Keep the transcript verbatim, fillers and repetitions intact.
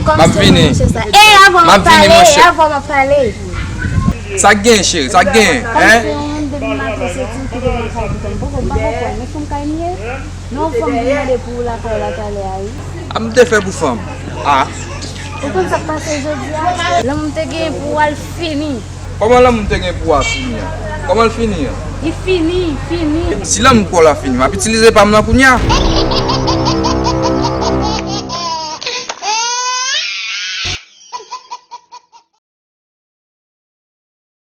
M ap vini. E avan m ap pale, avan m ap pale. Sa k gen, cheri? Sa k gen? Hein? Yon moun depi maten se ti ki te nan kay pou m. Poko m pa konprann. Men fanm kay m ye? Non, fanm vin mande pou ou lakay la talè a, wi. A m te fè pou fanm. Ah. Ou konn sa k pase jodi a? Lanmou m te gen pou w al fini. Kòman lanmou m te gen pou w a fini an? Kòman l fini an? Li fini, fini. Si lanmou pa w la fini, m ap itilize pa m lan kounye a.